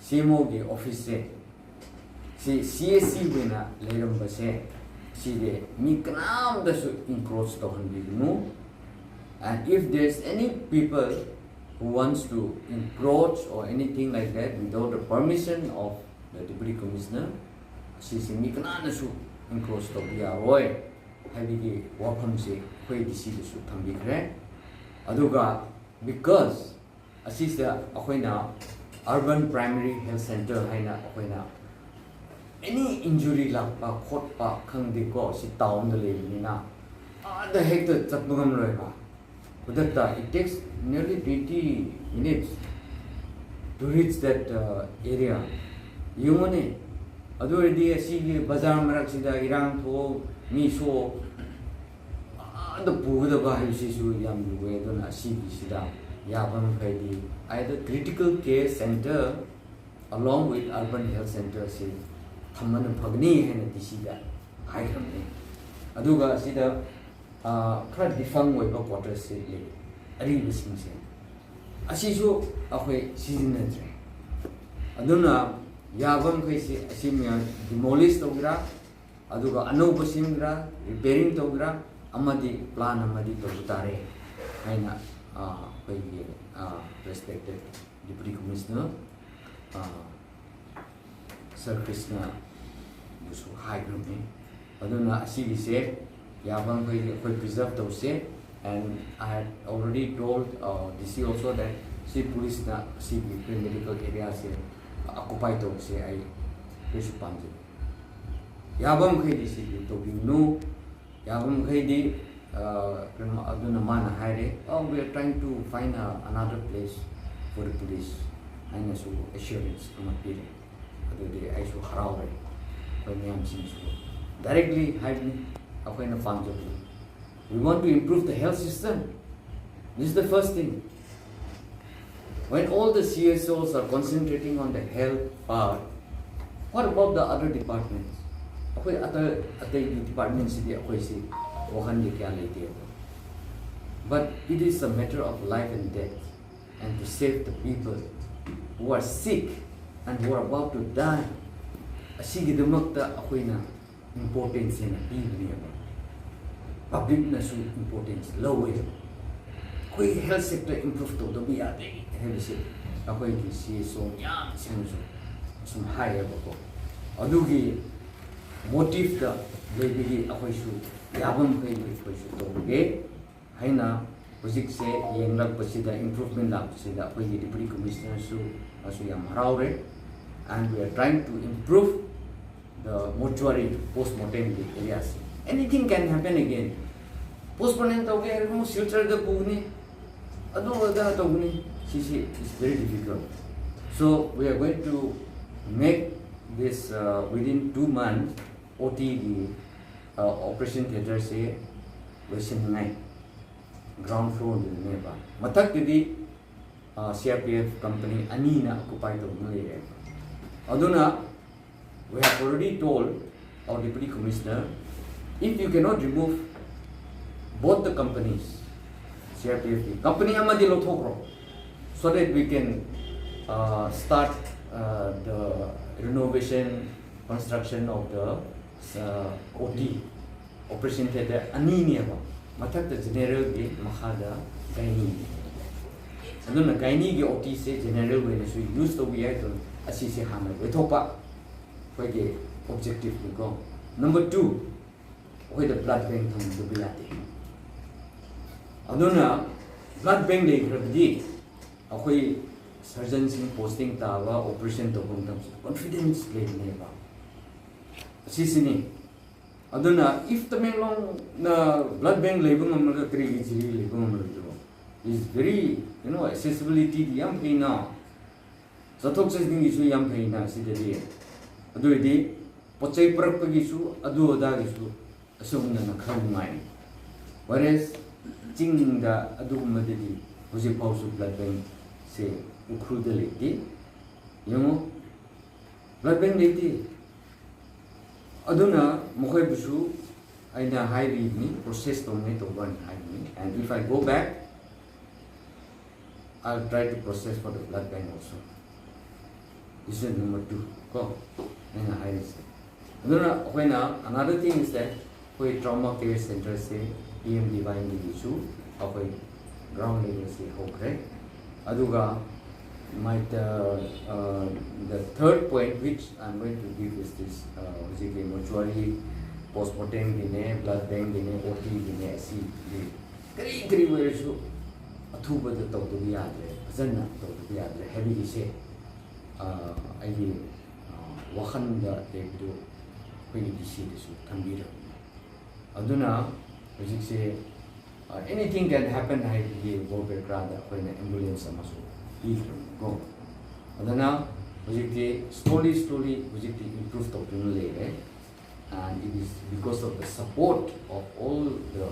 CMOꯒꯤ officeꯁꯦ, ꯁꯤ CHC ꯑꯣꯏꯅ ꯂꯩꯔꯝꯕꯁꯦ, ꯁꯤꯗꯤ ꯃꯤ ꯀꯅꯥꯝꯇꯁꯨ encroach ꯇꯧꯍꯟꯕꯤꯒꯅꯨ꯫ And if there's any people who wants to encroach or anything like that without the permission of the Deputy Commissioner, ꯁꯤꯁꯦ ꯃꯤ ꯀꯅꯥꯅꯁꯨ encroach ꯇꯧꯕ ꯌꯥꯔꯣꯏ ꯍꯥꯏꯕꯒꯤ ꯋꯥꯐꯝꯁꯦ ꯑꯩꯈꯣꯏ DCꯗꯁꯨ ꯊꯝꯕꯤꯈ꯭ꯔꯦ꯫ ꯑꯗꯨꯒ because ꯑꯁꯤꯁꯤꯗ ꯑꯩꯈꯣꯏꯅ urban primary health centre ꯍꯥꯏꯅ ꯑꯩꯈꯣꯏꯅ any injury ꯂꯥꯛꯄ ꯈꯣꯠꯄ ꯈꯪꯗꯦꯀꯣ, ꯁꯤ townꯗ ꯂꯩꯕꯅꯤꯅ ꯑꯥꯗ ꯍꯦꯛꯇ ꯆꯠꯄ ꯉꯝꯂꯣꯏꯕ꯫ ꯈꯨꯗꯛꯇ it takes nearly twenty minutes to reach that area꯫ ꯌꯦꯡꯉꯨꯅꯦ, ꯑꯗꯨ ꯑꯣꯏꯔꯗꯤ ꯑꯁꯤꯒꯤ ꯕꯖꯥꯔ ꯃꯔꯛꯁꯤꯗ ꯏꯔꯥꯡ ꯊꯣꯛꯑꯣ, ꯃꯤ ꯁꯣꯛꯑꯣ, ꯑꯥꯗ ꯄꯨꯒꯗꯕ ꯍꯥꯏꯕꯁꯤꯁꯨ ꯌꯥꯝ ꯂꯨꯋꯦ꯫ ꯑꯗꯨꯅ ꯑꯁꯤꯒꯤꯁꯤꯗ ꯌꯥꯕ ꯃꯈꯩꯗꯤ either critical care centre along with urban health centreꯁꯤ ꯊꯝꯕꯅ ꯐꯒꯅꯤ ꯍꯥꯏꯅ ꯗꯤ ꯁꯤꯗ ꯍꯥꯏꯈ꯭ꯔꯕꯅꯤ꯫ ꯑꯗꯨꯒ ꯑꯁꯤꯗ ꯈꯔ ꯗꯤꯐꯪ ꯑꯣꯏꯕ ꯀ꯭ꯋꯥꯇꯔꯁꯤ ꯂꯩ, ꯑꯔꯤꯕꯁꯤꯡꯁꯦ, ꯑꯁꯤꯁꯨ ꯑꯩꯈꯣꯏ ꯁꯤꯖꯤꯟꯅꯗ꯭ꯔꯦ꯫ ꯑꯗꯨꯅ ꯌꯥꯕ ꯃꯈꯩꯁꯤ ꯑꯁꯤ ꯃꯌꯥꯝ ꯗꯤꯃꯣꯂꯤꯁ ꯇꯧꯒꯦꯔꯥ, ꯑꯗꯨꯒ ꯑꯅꯧꯕ ꯁꯦꯝꯒꯦꯔꯥ, ꯔꯤꯄꯦꯌꯔꯤꯡ ꯇꯧꯒꯦꯔꯥ, ꯑꯃꯗꯤ ꯄ꯭ꯂꯥꯟ ꯑꯃꯗꯤ ꯇꯧꯕ ꯇꯥꯔꯦ ꯍꯥꯏꯅ ꯑꯩꯈꯣꯏꯒꯤ ꯔꯦꯁꯄꯦꯛꯇꯦꯠ ꯗꯤꯄꯨꯇꯤ ꯀꯃꯤꯁꯅꯔ ꯁꯥꯔ ꯀ꯭ꯔꯤꯁꯅꯕꯨꯁꯨ ꯍꯥꯏꯈ꯭ꯔꯕꯅꯤ꯫ ꯑꯗꯨꯅ ꯑꯁꯤꯒꯤꯁꯦ ꯌꯥꯕ ꯃꯈꯩꯗꯤ ꯑꯩꯈꯣꯏ ꯄ꯭ꯔꯤꯖꯔꯞ ꯇꯧꯁꯦ꯫ And I had already told DC also that ꯁꯤ ꯄꯨꯂꯤꯁꯅ ꯑꯁꯤꯒꯤ ꯄ꯭ꯔꯤ ꯃꯦꯗꯤꯀꯦꯜ ꯑꯦꯔꯤꯌꯥꯁꯦ ꯑꯣꯀꯨꯄꯥꯏ ꯇꯧꯕꯁꯦ ꯑꯩ ꯀꯩꯁꯨ ꯄꯥꯝꯖꯗꯦ꯫ ꯌꯥꯕ ꯃꯈꯩꯗꯤ ꯁꯤꯗꯤ ꯇꯧꯕꯤꯒꯅꯨ꯫ ꯌꯥꯕ ꯃꯈꯩꯗꯤ ꯀꯩꯅꯣ ꯑꯗꯨꯅ ꯃꯥꯅ ꯍꯥꯏꯔꯦ, "Oh, we are trying to find another place for the police" ꯍꯥꯏꯅꯁꯨ ꯑꯦꯁꯨꯔꯦꯟꯁ ꯑꯃ ꯄꯤꯔꯦ꯫ ꯑꯗꯨꯗꯤ ꯑꯩꯁꯨ ꯍꯔꯥꯎꯔꯦ꯫ ꯑꯩꯈꯣꯏ ꯃꯌꯥꯝꯁꯤꯡꯁꯨ ꯗꯥꯏꯔꯦꯛꯂꯤ ꯍꯥꯏꯕꯅꯤ ꯑꯩꯈꯣꯏꯅ ꯄꯥꯝꯖꯕꯗꯤ, "We want to improve the health system. This is the first thing." When all the C S Os are concentrating on the health part, what about the other departments? ꯑꯩꯈꯣꯏ ꯑꯇꯩ ꯑꯇꯩꯒꯤ ꯗꯤꯄꯥꯔꯠꯃꯦꯟꯁꯤꯗꯤ ꯑꯩꯈꯣꯏꯁꯤ ꯋꯥꯈꯜꯗꯤ ꯀꯌꯥ ꯂꯩꯇꯦꯕ꯫ But it is a matter of life and death, and to save the people who are sick and who are about to die, ꯑꯁꯤꯒꯤꯗꯃꯛꯇ ꯑꯩꯈꯣꯏꯅ importance ꯍꯦꯟꯅ ꯄꯤꯕꯅꯦꯕ꯫ ꯄꯕ꯭ꯂꯤꯛꯅꯁꯨ ꯏꯝꯄꯣꯔꯇꯦꯟꯁ ꯂꯧꯋꯦꯕ꯫ ꯑꯩꯈꯣꯏ ꯍꯦꯜꯊ ꯁꯦꯛꯇꯔ ꯏꯝꯄ꯭ꯔꯨꯚ ꯇꯧꯗꯕ ꯌꯥꯗꯦ ꯍꯥꯏꯕꯁꯦ ꯑꯩꯈꯣꯏꯒꯤ ꯁꯤ ꯑꯦꯁ ꯑꯣ ꯃꯌꯥꯝꯁꯤꯡꯅꯁꯨ ꯑꯁꯨꯝ ꯍꯥꯏꯌꯦꯕꯀꯣ꯫ ꯑꯗꯨꯒꯤ ꯃꯣꯇꯤꯚꯇ ꯂꯩꯕꯒꯤ ꯑꯩꯈꯣꯏꯁꯨ ꯌꯥꯕ ꯃꯈꯩꯗꯤ ꯑꯩꯈꯣꯏꯁꯨ ꯇꯧꯔꯒꯦ ꯍꯥꯏꯅ ꯍꯧꯖꯤꯛꯁꯦ ꯌꯦꯡꯂꯛꯄꯁꯤꯗ, ꯏꯝꯄ꯭ꯔꯨꯚꯃꯦꯟ ꯂꯥꯛꯄꯁꯤꯗ ꯑꯩꯈꯣꯏꯒꯤ ꯗꯤꯄꯨꯇꯤ ꯀꯃꯤꯁꯅꯔꯁꯨ ꯃꯥꯁꯨ ꯌꯥꯝ ꯍꯔꯥꯎꯔꯦ꯫ And we are trying to improve the mortuary, post mortemꯒꯤ ꯑꯦꯔꯤꯌꯥꯁꯤ꯫ Anything can happen again. ꯄꯣꯁꯠꯃꯣꯔꯇꯦꯝ ꯇꯧꯒꯦ ꯍꯥꯏꯔꯒ ꯑꯃꯨꯛ ꯁꯤꯜꯆꯔꯗ ꯄꯨꯒꯅꯤ, ꯑꯗꯨ ꯑꯗꯥ ꯇꯧꯒꯅꯤ꯫ ꯁꯤꯁꯤ is very difficult. So we are going to make this, uh, within two months, ꯑꯣ ꯇꯤꯒꯤ operation ꯊꯤꯌꯦꯇꯔꯁꯦ ꯂꯣꯏꯁꯤꯟꯅꯤꯡꯉꯥꯏ꯫ Ground ꯐ꯭ꯂꯣꯔꯗꯨꯗꯅꯦꯕ꯫ ꯃꯊꯛꯇꯨꯗꯤ C R P F company ꯑꯅꯤꯅ ꯑꯣꯀꯨꯄꯥꯏ ꯇꯧꯗꯨꯅ ꯂꯩꯔꯦ꯫ ꯑꯗꯨꯅ We have already told our Deputy Commissioner, if you cannot remove both the companies, C R P F ꯀꯤ company ꯑꯃꯗꯤ ꯂꯧꯊꯣꯛꯈ꯭ꯔꯣ, so that we can uh, start uh, the renovation construction of the uh, O T, operation theatre ꯑꯅꯤꯅꯦꯕ, ꯃꯊꯛꯇ generalꯒꯤ, ꯃꯈꯥꯗ gynae꯫ ꯑꯗꯨꯅ gynaeꯒꯤ OTꯁꯦ general ꯑꯣꯏꯅꯁꯨ use ꯇꯧꯕ ꯌꯥꯏ꯫ ꯑꯗꯨꯅ ꯑꯁꯤꯁꯦ ꯍꯥꯟꯅ ꯂꯣꯏꯊꯣꯛꯄ ꯑꯩꯈꯣꯏꯒꯤ objectiveꯅꯤꯀꯣ꯫ Number two, ꯑꯩꯈꯣꯏꯗ blood bank ꯊꯝꯗꯕ ꯌꯥꯗꯦ꯫ ꯑꯗꯨꯅ blood bank ꯂꯩꯈ꯭ꯔꯕꯗꯤ ꯑꯩꯈꯣꯏ surgeonꯁꯤꯡ posting ꯇꯥꯕ operation ꯇꯧꯕ ꯃꯇꯝꯁꯤꯗ confidence ꯂꯩꯕꯅꯦꯕ꯫ ꯑꯁꯤꯁꯤꯅꯤ꯫ ꯑꯗꯨꯅ if ꯇꯃꯦꯡꯂꯣꯡꯅ blood bank ꯂꯩꯕ ꯉꯝꯂꯒ ꯀꯔꯤꯒꯤ ꯖꯤꯔꯤ ꯂꯩꯕ ꯉꯝꯂꯣꯏꯗ꯭ꯔꯣ? Is very, you know, accessibilityꯗꯤ ꯌꯥꯝ ꯐꯩꯅ, ꯆꯠꯊꯣꯛ ꯆꯠꯁꯤꯟꯒꯤꯁꯨ ꯌꯥꯝ ꯐꯩꯅ ꯁꯤꯗꯗꯤ꯫ ꯑꯗꯨ ꯑꯣꯏꯔꯗꯤ ꯄꯣꯠ ꯆꯩ ꯄꯨꯔꯛꯄꯒꯤꯁꯨ, ꯑꯗꯨ ꯑꯗꯥꯒꯤꯁꯨ ꯑꯁꯤꯒꯨꯝꯕꯅ ꯈꯔ ꯅꯨꯡꯉꯥꯏ꯫ Whereas ꯆꯤꯡꯗ ꯑꯗꯨꯒꯨꯝꯕꯗꯗꯤ ꯍꯧꯖꯤꯛ ꯐꯥꯎꯁꯨ blood bankꯁꯦ ꯎꯈ꯭ꯔꯨꯜꯗ ꯂꯩꯇꯦ꯫ ꯌꯦꯡꯉꯣ, blood bank ꯂꯩꯇꯦ꯫ ꯑꯗꯨꯅ ꯃꯈꯣꯏꯕꯨꯁꯨ ꯑꯩꯅ ꯍꯥꯏꯔꯤꯕꯅꯤ, process ꯇꯧꯅꯤꯡꯉꯥꯏ ꯇꯧꯕ ꯍꯥꯏꯅ ꯍꯥꯏꯕꯅꯤ꯫ And if I go back, I'll try to process for the blood bank also. This is number two ꯀꯣ ꯑꯩꯅ ꯍꯥꯏꯔꯤꯁꯦ꯫ ꯑꯗꯨꯅ ꯑꯩꯈꯣꯏꯅ, another thing is that ꯑꯩꯈꯣꯏ trauma care centreꯁꯦ P M D Yꯗꯒꯤꯁꯨ ꯑꯩꯈꯣꯏ ground levelꯁꯦ ꯍꯧꯈ꯭ꯔꯦ꯫ ꯑꯗꯨꯒ my, uh, uh, the third point which I'm going to give is this, uh, ꯍꯧꯖꯤꯛꯀꯤ mortuary, post mortemꯒꯤꯅꯦ, blood bankꯒꯤꯅꯦ, OTꯒꯤꯅꯦ, ꯑꯁꯤꯗꯤ ꯀꯔꯤ ꯀꯔꯤ ꯑꯣꯏꯔꯁꯨ ꯑꯊꯨꯕꯗ ꯇꯧꯗꯕ ꯌꯥꯗ꯭ꯔꯦ, ꯐꯖꯅ ꯇꯧꯗꯕ ꯌꯥꯗ꯭ꯔꯦ ꯍꯥꯏꯕꯒꯤꯁꯦ, ꯑ, ꯑꯩꯒꯤ, ꯑ, ꯋꯥꯈꯜꯗ ꯂꯩꯕꯗꯨ ꯑꯩꯈꯣꯏꯒꯤ D Cꯗꯁꯨ ꯊꯝꯕꯤꯔꯕꯅꯤ꯫ ꯑꯗꯨꯅ ꯍꯧꯖꯤꯛꯁꯦ, ꯑ, anything can happen ꯍꯥꯏꯕꯒꯤ ꯕꯣꯔꯕꯦꯀ꯭ꯔꯥꯗ ꯑꯩꯈꯣꯏꯅ ambulance ꯑꯃꯁꯨ ꯄꯤꯈ꯭ꯔꯕꯅꯤꯀꯣ꯫ ꯑꯗꯨꯅ ꯍꯧꯖꯤꯛꯇꯤ slowly slowly ꯍꯧꯖꯤꯛꯇꯤ improve ꯇꯧꯗꯨꯅ ꯂꯩꯔꯦ꯫ And it is because of the support of all the,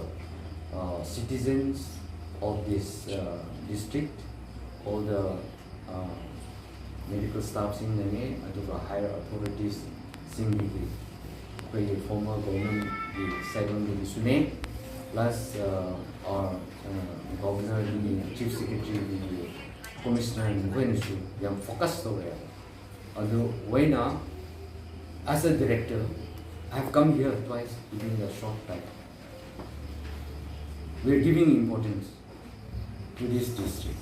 uh, citizens of this, uh, district, all the, uh, medical staffꯁꯤꯡꯅꯅꯦ, ꯑꯗꯨꯒ higher authorities ꯁꯤꯡꯒꯤ ꯑꯩꯈꯣꯏꯒꯤ former governmentꯀꯤ ꯁꯥꯏꯠꯂꯣꯝꯗꯒꯤꯁꯨꯅꯦ, plus our governorꯒꯤ, chief secretaryꯒꯤ, commissionerꯒꯤ ꯃꯈꯣꯏꯅꯁꯨ ꯌꯥꯝ focus ꯇꯧꯋꯦ꯫ ꯑꯗꯨ ꯑꯣꯏꯅ, as a director, I have come here twice within a short time. We are giving importance to this district.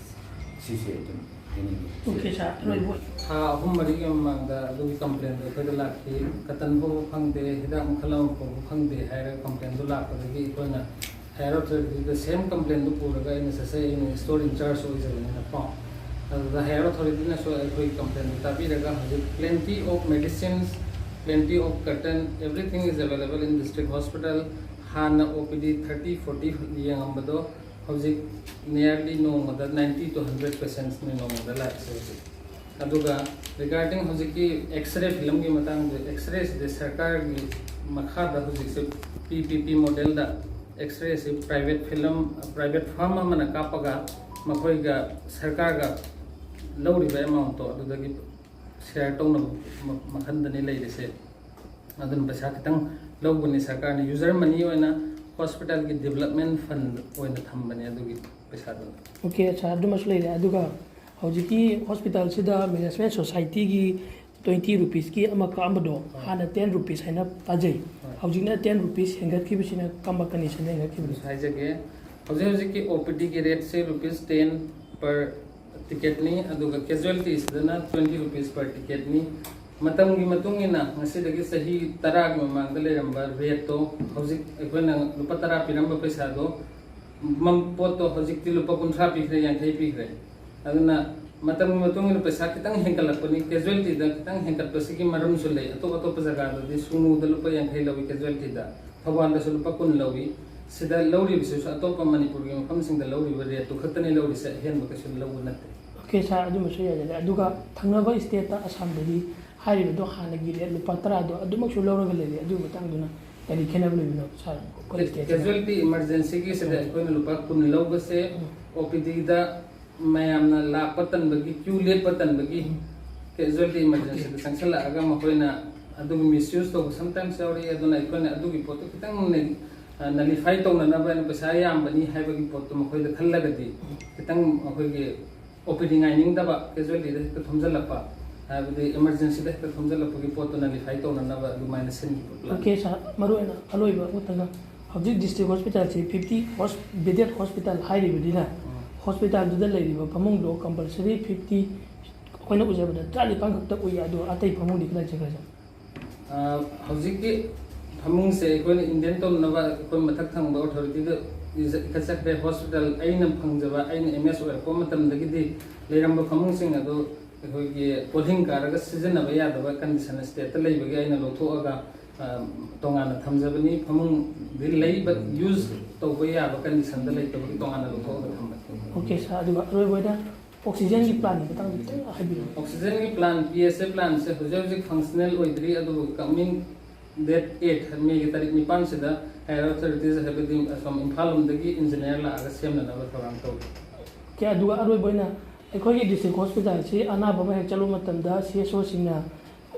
ꯁꯤꯁꯦ ꯑꯗꯨꯝ ꯍꯥꯏꯅꯤꯡꯉꯤ꯫ Okay, sir. ꯑꯔꯣꯏꯕ ꯑꯣꯏ- ꯊꯥ ꯑꯍꯨꯝ ꯃꯔꯤꯒꯤ ꯃꯃꯥꯡꯗ ꯑꯗꯨꯒꯤ complaintꯗꯣ ꯑꯩꯈꯣꯏꯗ ꯂꯥꯛꯈꯤ꯫ ꯀꯇꯟ ꯐꯥꯎꯕ ꯐꯪꯗꯦ, ꯍꯤꯗꯥꯛ ꯃꯈꯜ ꯑꯃ ꯐꯥꯎꯕ ꯐꯪꯗꯦ ꯍꯥꯏꯔꯒ complaintꯗꯣ ꯂꯥꯛꯄꯗꯒꯤ ꯑꯩꯈꯣꯏꯅ higher authorityꯗ same complaintꯗꯣ ꯄꯨꯔꯒ ꯑꯩꯅ ꯆꯠꯆꯩ, ꯑꯩꯅ store in charge ꯑꯣꯏꯖꯕꯅꯤꯅꯀꯣ꯫ ꯑꯗꯨꯗ higher authorityꯅꯁꯨ ꯑꯩꯈꯣꯏꯒꯤ complaintꯗꯣ ꯇꯥꯕꯤꯔꯒ ꯍꯧꯖꯤꯛ plenty of medicines, plenty of curtain, everything is available in district hospital. ꯍꯥꯟꯅ O P D thirty forty ꯌꯦꯡꯉꯝꯕꯗꯣ ꯍꯧꯖꯤꯛ nearly ꯅꯣꯡꯃꯗ ninety to hundred patientsꯅ ꯅꯣꯡꯃꯗ ꯂꯥꯛꯏꯁꯦ ꯍꯧꯖꯤꯛ꯫ ꯑꯗꯨꯒ regarding ꯍꯧꯖꯤꯛꯀꯤ X-ray filmꯒꯤ ꯃꯇꯥꯡꯗ, X-rayꯁꯤꯗꯤ ꯁꯔꯀꯥꯔꯒꯤ ꯃꯈꯥꯗ ꯍꯧꯖꯤꯛꯁꯦ P P P modelꯗ X-rayꯁꯤ private film, private firm ꯑꯃꯅ ꯀꯥꯞꯄꯒ ꯃꯈꯣꯏꯒ ꯁꯔꯀꯥꯔꯒ ꯂꯧꯔꯤꯕ amountꯇꯣ ꯑꯗꯨꯗꯒꯤ share ꯇꯧꯅꯕ ꯃ- ꯃꯈꯟꯗꯅꯤ ꯂꯩꯔꯤꯁꯦ꯫ ꯑꯗꯨꯅ ꯄꯩꯁꯥ ꯈꯤꯇꯪ ꯂꯧꯒꯅꯤ ꯁꯔꯀꯥꯔꯅ, user money ꯑꯣꯏꯅ hospitalꯒꯤ development fund ꯑꯣꯏꯅ ꯊꯝꯕꯅꯦ ꯑꯗꯨꯒꯤ ꯄꯩꯁꯥꯗꯨꯅ꯫ Okay, sir, ꯑꯗꯨꯃꯁꯨ ꯂꯩꯔꯦ꯫ ꯑꯗꯨꯒ ꯍꯧꯖꯤꯛꯀꯤ hospitalꯁꯤꯗ management societyꯒꯤ twenty rupeesꯀꯤ ꯑꯃ ꯀꯛꯑꯝꯕꯗꯣ ꯍꯥꯟꯅ ten rupees ꯍꯥꯏꯅ ꯇꯥꯖꯩ꯫ ꯍꯣꯏ꯫ ꯍꯧꯖꯤꯛꯅ ten rupees ꯍꯦꯟꯒꯠꯈꯤꯕꯁꯤꯅ ꯀꯔꯝꯕ conditionꯗ ꯍꯦꯟꯒꯠꯈꯤꯕꯅꯣ? ꯑꯗꯨꯁꯨ ꯍꯥꯏꯖꯒꯦ, ꯍꯧꯖꯤꯛ ꯍꯧꯖꯤꯛꯀꯤ O P Dꯒꯤ rateꯁꯦ rupees ten per ticketꯅꯤ, ꯑꯗꯨꯒ casualtyꯁꯤꯗꯅ twenty rupees per ticketꯅꯤ꯫ ꯃꯇꯝꯒꯤ ꯃꯇꯨꯡ ꯏꯟꯅ ꯉꯁꯤꯗꯒꯤ ꯆꯍꯤ ꯇꯔꯥꯒꯤ ꯃꯃꯥꯡꯗ ꯂꯩꯔꯝꯕ rateꯇꯣ ꯍꯧꯖꯤꯛ ꯑꯩꯈꯣꯏꯅ ꯂꯨꯄꯥ ꯇꯔꯥ ꯄꯤꯔꯝꯕ ꯄꯩꯁꯥꯗꯣ ꯃꯝ- ꯄꯣꯠꯇꯣ ꯍꯧꯖꯤꯛꯇꯤ ꯂꯨꯄꯥ ꯀꯨꯟꯊ꯭ꯔꯥ ꯄꯤꯈ꯭ꯔꯦ, ꯌꯥꯡꯈꯩ ꯄꯤꯈ꯭ꯔꯦ꯫ ꯑꯗꯨꯅ ꯃꯇꯝꯒꯤ ꯃꯇꯨꯡ ꯏꯟꯅ ꯄꯩꯁꯥ ꯈꯤꯇꯪ ꯍꯦꯟꯒꯠꯂꯛꯄꯅꯤ꯫ Casualtyꯗ ꯈꯤꯇꯪ ꯍꯦꯟꯒꯠꯄꯁꯤꯒꯤ ꯃꯔꯝꯁꯨ ꯂꯩ, ꯑꯇꯣꯞ ꯑꯇꯣꯞꯄ ꯖꯒꯥꯗꯗꯤ ꯁꯨꯅꯨꯗ ꯂꯨꯄꯥ ꯌꯥꯡꯈꯩ ꯂꯧꯏ casualtyꯗ, ꯊꯧꯕꯥꯜꯗꯁꯨ ꯂꯨꯄꯥ ꯀꯨꯟ ꯂꯧꯏ꯫ ꯁꯤꯗ ꯂꯧꯔꯤꯕꯁꯤꯁꯨ ꯑꯇꯣꯞꯄ ꯃꯅꯤꯄꯨꯔꯒꯤ ꯃꯐꯝꯁꯤꯡꯗ ꯂꯧꯔꯤꯕ rateꯇꯨ ꯈꯛꯇꯅꯤ ꯂꯧꯔꯤꯁꯦ, ꯑꯍꯦꯟꯕ ꯀꯩꯁꯨ ꯂꯧꯕ ꯅꯠꯇꯦ꯫ Okay, sir, ꯑꯗꯨꯃꯁꯨ ꯌꯥꯖꯔꯦ꯫ ꯑꯗꯨꯒ ꯊꯪꯅꯕ stateꯇ ꯑꯁꯥꯝꯗꯗꯤ ꯍꯥꯏꯔꯤꯕꯗꯣ ꯍꯥꯟꯅꯒꯤ rate ꯂꯨꯄꯥ ꯇꯔꯥꯗꯣ ꯑꯗꯨꯃꯛꯁꯨ ꯂꯧꯔꯒ ꯂꯩꯔꯦ꯫ ꯑꯗꯨꯒꯤ ꯃꯇꯥꯡꯗꯨꯅ ꯀꯔꯤ ꯈꯦꯠꯅꯕ ꯂꯩꯕꯅꯣ, sir? ꯑꯩꯈꯣꯏ stateꯁꯤꯒ? Casualty emergencyꯒꯤꯁꯤꯗ ꯑꯩꯈꯣꯏꯅ ꯂꯨꯄꯥ ꯀꯨꯟ ꯂꯧꯕꯁꯦ O P Dꯗ ꯃꯌꯥꯝꯅ ꯂꯥꯛꯄ ꯇꯟꯕꯒꯤ, queue ꯂꯦꯞꯄ ꯇꯟꯕꯒꯤ casualty emergencyꯗ ꯆꯪꯁꯤꯜꯂꯛꯑꯒ ꯃꯈꯣꯏꯅ ꯑꯗꯨꯒꯤ ꯃꯤꯁꯌꯨꯁ ꯇꯧꯕ ꯁꯝꯇꯥꯏꯝꯁ ꯌꯥꯎꯔꯛꯏ꯫ ꯑꯗꯨꯅ ꯑꯩꯈꯣꯏꯅ ꯑꯗꯨꯒꯤ ꯄꯣꯠꯇꯣ ꯈꯤꯇꯪ ꯅꯂꯤꯐꯥꯏ ꯇꯧꯅꯅꯕ ꯍꯥꯏꯅ, ꯄꯩꯁꯥ ꯌꯥꯝꯕꯅꯤ ꯍꯥꯏꯕꯒꯤ ꯄꯣꯠꯇꯣ ꯃꯈꯣꯏꯗ ꯈꯜꯂꯒꯗꯤ ꯈꯤꯇꯪ ꯑꯩꯈꯣꯏꯒꯤ ꯑꯣ ꯄꯤ ꯗꯤ ꯉꯥꯏꯅꯤꯡꯗꯕ, ꯀꯦꯖꯨꯋꯦꯜꯇꯤꯗ ꯍꯦꯛꯇ ꯊꯣꯝꯖꯤꯜꯂꯛꯄ, ꯍꯥꯏꯕꯗꯤ ꯏꯃꯔꯖꯦꯟꯁꯤꯗ ꯍꯦꯛꯇ ꯊꯣꯝꯖꯤꯜꯂꯛꯄꯒꯤ ꯄꯣꯠꯇꯣ ꯅꯂꯤꯐꯥꯏ ꯇꯧꯅꯅꯕ ꯑꯗꯨꯃꯥꯏꯅ ꯁꯤꯟꯈꯤꯕ ꯄ꯭ꯂꯥꯟ꯫ ꯑꯣꯀꯦ ꯁꯥꯔ, ꯃꯔꯨꯑꯣꯏꯅ ꯑꯂꯣꯏꯕ ꯑꯃꯠꯇꯒ, ꯍꯧꯖꯤꯛ ꯗꯤꯁꯇ꯭ꯔꯤꯛ ꯍꯣꯁꯄꯤꯇꯥꯜꯁꯤ ꯐꯤꯐꯇꯤ ꯕꯦꯗꯦꯠ ꯍꯣꯁꯄꯤꯇꯥꯜ ꯍꯥꯏꯔꯤꯕꯅꯤꯅ, ꯍꯣꯁꯄꯤꯇꯥꯜꯗꯨꯗ ꯂꯩꯔꯤꯕ ꯐꯃꯨꯡꯗꯣ ꯀꯝꯄꯜꯁꯔꯤ ꯐꯤꯐꯇꯤ, ꯑꯩꯈꯣꯏꯅ ꯎꯖꯕꯗ ꯇꯔꯥꯅꯤꯄꯥꯜ ꯈꯛꯇ ꯎꯏ, ꯑꯗꯣ ꯑꯇꯩ ꯐꯃꯨꯡꯗꯤ ꯀꯗꯥꯏ ꯆꯠꯈ꯭ꯔꯦ ꯁꯥꯔ? ꯑ, ꯍꯧꯖꯤꯛꯀꯤ ꯐꯃꯨꯡꯁꯦ ꯑꯩꯈꯣꯏꯅ ꯏꯟꯗꯦꯟ ꯇꯧꯅꯕ ꯑꯩꯈꯣꯏ ꯃꯊꯛ ꯊꯪꯕ ꯑꯣꯊꯣꯔꯤꯇꯤꯗ ꯏꯖ-, ꯏꯈꯠꯆꯈ꯭ꯔꯦ꯫ ꯍꯣꯁꯄꯤꯇꯥꯜ ꯑꯩꯅ ꯐꯪꯖꯕ, ꯑꯩꯅ ꯑꯦꯝ ꯑꯦꯁ ꯑꯣꯏꯔꯛꯄ ꯃꯇꯝꯗꯒꯤꯗꯤ ꯂꯩꯔꯝꯕ ꯐꯃꯨꯡꯁꯤꯡ ꯑꯗꯨ ꯑꯩꯈꯣꯏꯒꯤ ꯄꯣꯜꯍꯤꯡ ꯀꯥꯔꯒ ꯁꯤꯖꯤꯟꯅꯕ ꯌꯥꯗꯕ ꯀꯟꯗꯤꯁꯟ ꯁ꯭ꯇꯦꯠꯇ ꯂꯩꯕꯒꯤ ꯑꯩꯅ ꯂꯧꯊꯣꯛꯑꯒ, ꯑ, ꯇꯣꯉꯥꯟꯅ ꯊꯝꯖꯕꯅꯤ꯫ ꯐꯃꯨꯡꯗꯤ ꯂꯩ, ꯕꯠ ꯌꯨꯁ ꯇꯧꯕ ꯌꯥꯕ ꯀꯟꯗꯤꯁꯟꯗ ꯂꯩꯇꯕꯒꯤ ꯇꯣꯉꯥꯟꯅ ꯂꯧꯊꯣꯛꯑꯒ ꯊꯝꯕꯅꯤ꯫ ꯑꯣꯀꯦ ꯁꯥꯔ, ꯑꯗꯨꯒ ꯑꯔꯣꯏꯕ ꯑꯣꯏꯅ ꯑꯣꯛꯁꯤꯖꯦꯟꯒꯤ ꯄ꯭ꯂꯥꯟꯒꯤ ꯃꯇꯥꯡꯗ ꯈꯤꯇꯪ ꯍꯥꯏꯕꯤꯌꯨ꯫ ꯑꯣꯛꯁꯤꯖꯦꯟꯒꯤ ꯄ꯭ꯂꯥꯟ, ꯄꯤ ꯑꯦꯁ ꯑꯦ ꯄ꯭ꯂꯥꯟꯁꯦ ꯍꯧꯖꯤꯛ ꯍꯧꯖꯤꯛ ꯐꯪꯁꯅꯦꯜ ꯑꯣꯏꯗ꯭ꯔꯤ, ꯑꯗꯨꯕꯨ ꯀꯃꯤꯡ ꯗꯦꯠ ꯑꯩꯠ, ꯃꯦꯒꯤ ꯇꯥꯔꯤꯛ ꯅꯤꯄꯥꯟꯁꯤꯗ ꯍꯥꯏꯌꯔ ꯑꯣꯊꯣꯔꯤꯇꯤꯁ ꯍꯥꯏꯕꯗꯤ ꯑꯁꯣꯝ ꯏꯝꯐꯥꯜ ꯂꯣꯝꯗꯒꯤ ꯏꯟꯖꯤꯅꯤꯌꯥꯔ ꯂꯥꯛꯑꯒ ꯁꯦꯝꯅꯅꯕ ꯊꯧꯔꯥꯡ ꯇꯧꯔꯤ꯫ ꯑꯣꯀꯦ, ꯑꯗꯨꯒ ꯑꯔꯣꯏꯕ ꯑꯣꯏꯅ ꯑꯩꯈꯣꯏꯒꯤ ꯗꯤꯁꯇ꯭ꯔꯤꯛ ꯍꯣꯁꯄꯤꯇꯥꯜꯁꯤ ꯑꯅꯥꯕ ꯑꯃ ꯍꯦꯛ ꯆꯠꯂꯨꯕ ꯃꯇꯝꯗ ꯁꯤ ꯑꯦꯁ ꯑꯣꯁꯤꯡꯅ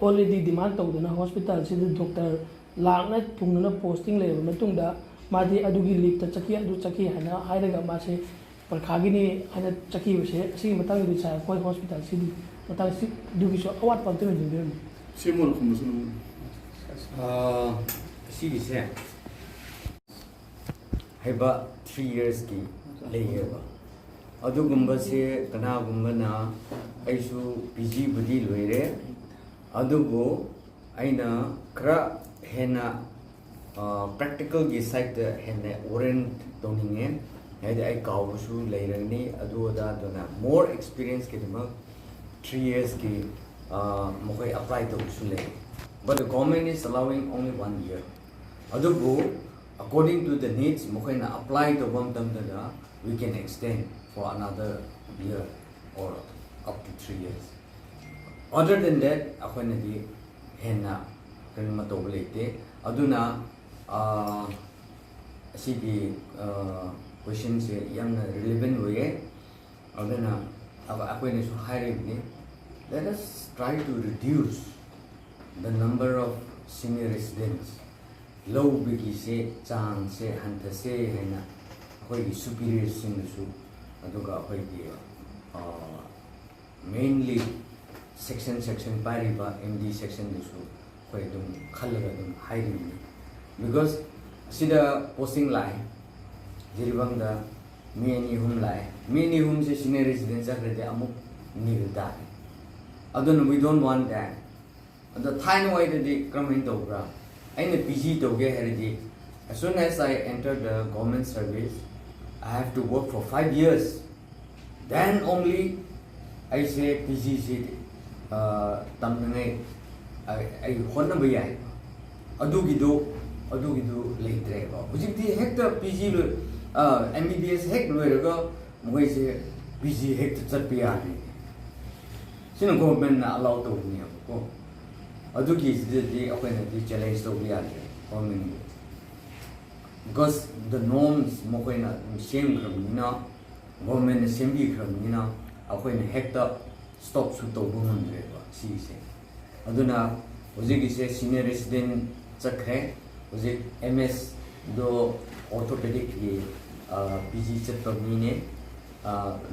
ꯑꯣꯜꯔꯦꯗꯤ ꯗꯤꯃꯥꯟ ꯇꯧꯗꯨꯅ ꯍꯣꯁꯄꯤꯇꯥꯜꯁꯤꯗ ꯗꯣꯛꯇꯔ ꯂꯥꯛꯅ ꯊꯨꯡꯅꯅ ꯄꯣꯁꯇꯤꯡ ꯂꯩꯔꯕ ꯃꯇꯨꯡꯗ ꯃꯥꯗꯤ ꯑꯗꯨꯒꯤ ꯂꯤꯞꯇ ꯆꯠꯈꯤ, ꯑꯗꯨ ꯆꯠꯈꯤ ꯍꯥꯏꯅ ꯍꯥꯏꯔꯒ ꯃꯥꯁꯦ ꯄꯔꯤꯈꯥꯒꯤꯅꯤ ꯍꯥꯏꯅ ꯆꯠꯈꯤꯕꯁꯦ, ꯑꯁꯤꯒꯤ ꯃꯇꯥꯡꯗꯗꯤ ꯁꯥꯔ, ꯑꯩꯈꯣꯏ ꯍꯣꯁꯄꯤꯇꯥꯜꯁꯤꯗꯤ ꯃꯇꯥꯡꯁꯤ ꯑꯗꯨꯒꯤꯁꯨ ꯑꯋꯥꯠꯄ ꯑꯝꯇ ꯃꯦꯟꯁꯤꯟꯕꯤꯔꯝꯃꯨ꯫ ꯁꯤ ꯑꯃꯨꯛ ꯈꯨꯝꯕꯁꯨ ꯑꯗꯨꯝ ꯑꯥ, ꯁꯤꯒꯤꯁꯦ ꯍꯥꯏꯕ ꯊ꯭ꯔꯤ ꯌꯔꯁꯀꯤ ꯂꯩꯌꯦꯕ꯫ ꯑꯗꯨꯒꯨꯝꯕꯁꯦ ꯀꯅꯥꯒꯨꯝꯕꯅ, ꯑꯩꯁꯨ ꯄꯤ ꯖꯤꯕꯨꯗꯤ ꯂꯣꯏꯔꯦ, ꯑꯗꯨꯕꯨ ꯑꯩꯅ ꯈꯔ ꯍꯦꯟꯅ ꯄ꯭ꯔꯦꯛꯇꯤꯀꯦꯜꯒꯤ ꯁꯥꯏꯠꯇ ꯍꯦꯟꯅ ꯑꯣꯔꯦꯟ ꯇꯧꯅꯤꯡꯉꯦ꯫ ꯍꯥꯏꯗꯤ ꯑꯩ ꯀꯥꯎꯕꯁꯨ ꯂꯩꯔꯒꯅꯤ, ꯑꯗꯨ ꯑꯗꯥ, ꯑꯗꯨꯅ ꯃꯣꯔ ꯑꯦꯛꯁꯄꯤꯔꯤꯌꯦꯟꯁꯀꯤꯗꯃꯛ ꯊ꯭ꯔꯤ ꯌꯔꯁꯀꯤ ꯃꯈꯣꯏ ꯑꯦꯄ꯭ꯂꯥꯏ ꯇꯧꯕꯁꯨ ꯂꯩ꯫ But the government is allowing only one year. ꯑꯗꯨꯕꯨ according to the needs ꯃꯈꯣꯏꯅ ꯑꯦꯄ꯭ꯂꯥꯏ ꯇꯧꯕ ꯃꯇꯝꯗꯗ we can extend for another year or up to three years. Other than that ꯑꯩꯈꯣꯏꯅꯗꯤ ꯍꯦꯟꯅ ꯀꯔꯤꯒꯨꯝꯕ ꯇꯧꯕ ꯂꯩꯇꯦ꯫ ꯑꯗꯨꯅ ꯑꯥ, ꯑꯁꯤꯒꯤ ꯀꯣꯏꯁꯟꯁꯦ ꯌꯥꯝꯅ ꯔꯤꯂꯤꯚꯦꯟ ꯑꯣꯏꯌꯦ꯫ ꯑꯗꯨꯅ ꯑꯩꯈꯣꯏꯅꯁꯨ ꯍꯥꯏꯔꯤꯕꯅꯤ, let us try to reduce the number of senior residents ꯂꯧꯕꯒꯤꯁꯦ ꯆꯥꯡꯁꯦ ꯍꯟꯊꯁꯦ ꯍꯥꯏꯅ ꯑꯩꯈꯣꯏꯒꯤ superiorꯁꯤꯡꯅꯁꯨ, ꯑꯗꯨꯒ ꯑꯩꯈꯣꯏꯒꯤ mainly section section ꯄꯥꯏꯔꯤꯕ M D sectionꯗꯁꯨ ꯑꯩꯈꯣꯏ ꯑꯗꯨꯝ ꯈꯜꯂꯒ ꯑꯗꯨꯝ ꯍꯥꯏꯔꯤꯕꯅꯤ꯫ Because ꯑꯁꯤꯗ posting ꯂꯥꯛꯑꯦ, ꯖꯤꯔꯤꯕꯥꯝꯗ ꯃꯤ ꯑꯅꯤ ꯑꯍꯨꯝ ꯂꯥꯛꯑꯦ, ꯃꯤ ꯑꯅꯤ ꯑꯍꯨꯝꯁꯦ senior resident ꯆꯠꯈ꯭ꯔꯗꯤ ꯑꯃꯨꯛ nil ꯇꯥꯔꯦ꯫ ꯑꯗꯨꯅ we don't want that꯫ ꯑꯗꯣ ꯊꯥꯏꯅ ꯋꯥꯏꯗꯗꯤ ꯀꯔꯝꯍꯥꯏꯅ ꯇꯧꯕ꯭ꯔꯥ? ꯑꯩꯅ P G ꯇꯧꯒꯦ ꯍꯥꯏꯔꯗꯤ, as soon as I enter the government service, I have to work for five years, then only ꯑꯩꯁꯦ P Gꯁꯤ ꯇꯝꯅꯉꯥꯏ ꯑꯩ ꯍꯣꯠꯅꯕ ꯌꯥꯏ꯫ ꯑꯗꯨꯒꯤꯗꯣ ꯑꯗꯨꯒꯤꯗꯣ ꯂꯩꯇ꯭ꯔꯦꯕ꯫ ꯍꯧꯖꯤꯛꯇꯤ ꯍꯦꯛꯇ P G ꯂꯣꯏ, M B B S ꯍꯦꯛ ꯂꯣꯏꯔꯒ ꯃꯈꯣꯏꯁꯦ P G ꯍꯦꯛꯇ ꯆꯠꯄ ꯌꯥꯔꯦ꯫ ꯁꯤꯅ governmentꯅ allow ꯇꯧꯕꯅꯦꯕꯀꯣ꯫ ꯑꯗꯨꯒꯤꯁꯤꯗꯗꯤ ꯑꯩꯈꯣꯏꯅꯗꯤ challenge ꯇꯧꯕ ꯌꯥꯗ꯭ꯔꯦ governmentꯕꯨ꯫ Because the norms ꯃꯈꯣꯏꯅ ꯑꯗꯨꯝ ꯁꯦꯝꯈ꯭ꯔꯕꯅꯤꯅ, governmentꯅ ꯁꯦꯝꯕꯤꯈ꯭ꯔꯕꯅꯤꯅ ꯑꯩꯈꯣꯏꯅ ꯍꯦꯛꯇ stopꯁꯨ ꯇꯧꯕ ꯉꯝꯗ꯭ꯔꯦꯕ ꯁꯤꯒꯤꯁꯦ꯫ ꯑꯗꯨꯅ ꯍꯧꯖꯤꯛꯀꯤꯁꯦ senior resident ꯆꯠꯈ꯭ꯔꯦ꯫ ꯍꯧꯖꯤꯛ M Sꯗꯣ orthopedicꯀꯤ P G ꯆꯠꯄ ꯃꯤꯅꯦ,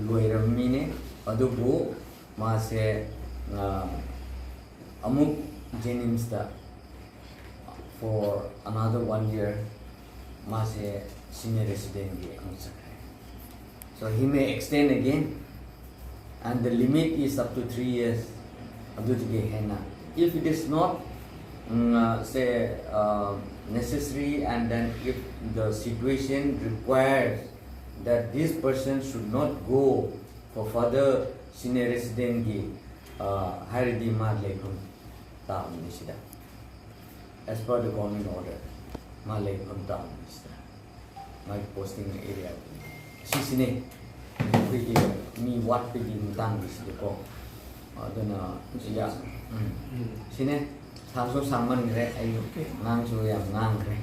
ꯂꯣꯏꯔꯕ ꯃꯤꯅꯦ꯫ ꯑꯗꯨꯕꯨ ꯃꯥꯁꯦ ꯑꯃꯨꯛ JNIMSꯇ for another one year ꯃꯥꯁꯦ senior residentꯀꯤ ꯑꯃꯨꯛ ꯆꯠꯈ꯭ꯔꯦ꯫ So he may extend again, and the limit is up to three years. ꯑꯗꯨꯗꯒꯤ ꯍꯦꯟꯅ, if it is not, mm, uh, say, uh, necessary, and then if the situation requires that this person should not go for further senior residentꯀꯤ, uh, ꯍꯥꯏꯔꯗꯤ ꯃꯥ ꯂꯩꯐꯝ ꯇꯥꯕꯅꯤ ꯁꯤꯗ꯫ As per the government order, ꯃꯥ ꯂꯩꯐꯝ ꯇꯥꯕꯅꯤ ꯁꯤꯗ꯫ ꯃꯥꯒꯤ posting area ꯁꯤꯁꯤꯅꯦ꯫ ꯑꯩꯈꯣꯏꯒꯤ ꯃꯤ ꯋꯥꯠꯄꯒꯤ ꯃꯇꯥꯡꯒꯤꯁꯤꯗꯀꯣ꯫ ꯑꯗꯨꯅ ꯁꯤꯗ, ꯎꯝ, ꯁꯤꯅꯦ꯫ ꯁꯥꯡꯁꯨ ꯁꯥꯡꯃꯟꯈ꯭ꯔꯦ, ꯑꯩ ꯉꯥꯡꯁꯨ ꯌꯥꯝ ꯉꯥꯡꯈ꯭ꯔꯦ꯫